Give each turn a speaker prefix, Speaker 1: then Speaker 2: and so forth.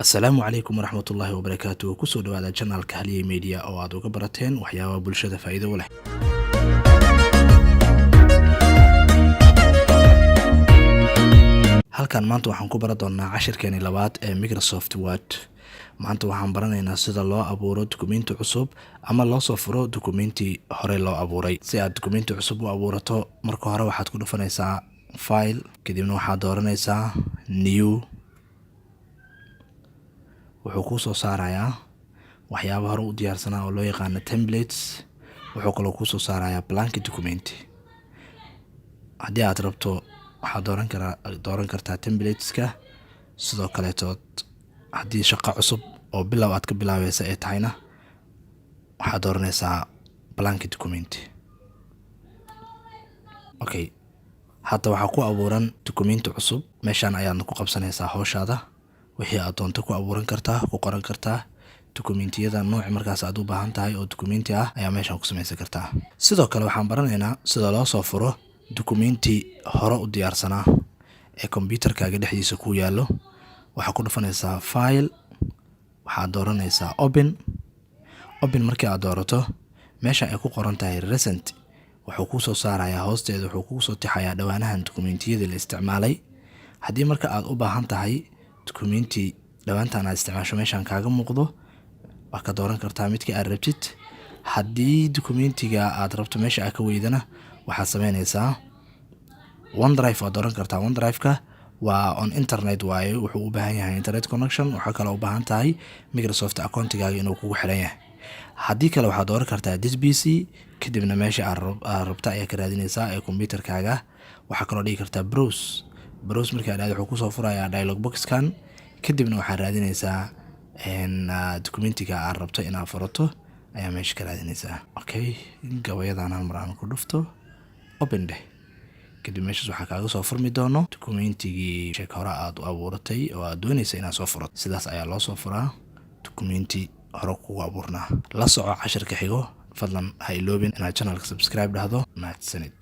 Speaker 1: Asalaamu calaykum waraxmatullaahi wabarakaatu. Kusoo dhawaada channelka Haliyey Media oo aad uga barateen waxyaabaha bulshada faa'iido u leh. Halkan maanta waxaan ku baran doonaa cashirkeeni labaad ee Microsoft Word. Maanta waxaan baranaynaa sida loo abuuro dukumenti cusub ama loo soo furo dukumenti hore loo abuuray. Si aad dukumenti cusub u abuurato, marka hore waxaad ku dhufanaysaa File, kadibna waxaad dooranaysaa New. Wuxuu kuu soo saarayaa waxyaaba hore u diyaarsanaa oo loo yaqaano templates. Wuxuu kaloo kuu soo saarayaa blank document. Haddii aad rabto, waxaad dooran kartaa templateska. Sidoo kaleetood, haddii shaqo cusub oo bilow aad ka bilaabeysa ay tahayna, waxaad dooranaysaa blank document. Okay, hadda waxaa ku abuuran dukumenti cusub. Meeshaan ayaadna ku qabsanaysaa howshaada. Wixii aad doonto ku abuuran kartaa, ku qoran kartaa. Dukumentiyada nooci markaas aad u baahan tahay oo dukumenti ah ayaa meeshaan ku samaysan kartaa. Sidoo kale, waxaan baranaynaa sida loo soo furo dukumenti hore u diyaarsanaa ee kombyuutarkaaga dhexdiisa ku yaallo. Waxaa ku dhufanaysaa File, waxaad dooranaysaa Open. Open markii aad doorato, meesha ay ku qoran tahay Recent wuxuu kuu soo saarayaa, hoosteeda wuxuu kuu soo tixayaa dhowaanahan dukumentiyadii la isticmaalay. Haddii marka aad u baahan tahay dukumenti dhowaantan aad isticmaasho meeshaan kaaga muuqdo, waa ka dooran kartaa midka aad rabtid. Haddii dukumentiga aad rabto meesha aad ka weydana, waxaad sameynaysaa OneDrive waad dooran kartaa. OneDrive-ka waa on internet waaye, wuxuu u baahan yahay internet connection. Waxaa kaloo u baahan tahay Microsoft accountigaaga inuu kugu xiran yahay. Haddii kale, waxaad dooran kartaa This PC, kadibna meesha aad rabta ayaa ka raadinaysaa ee kombyuutarkaaga. Waxaa kaloo dhigi kartaa Browse. Browse markaa dhahdo, wuxuu kusoo furayaa dialog boxkan. Kadibna waxaad raadinaysaa documentiga aad rabto inaad furato ayaa meesha ka raadinaysaa. Okay, gabayadan hal mar aan ku dhufto, open dheh. Kadib meeshaas waxaa kaaga soo furmi doono documentigii sheek hore aad u abuuratay oo aad doonaysa inaad soo furato. Sidaas ayaa loo soo furaa documenti hore kugu abuurnaa. La soco cashirka xigo. Fadlan ha iloobin inaad channelka subscribe dhahdo. Mahadsanid.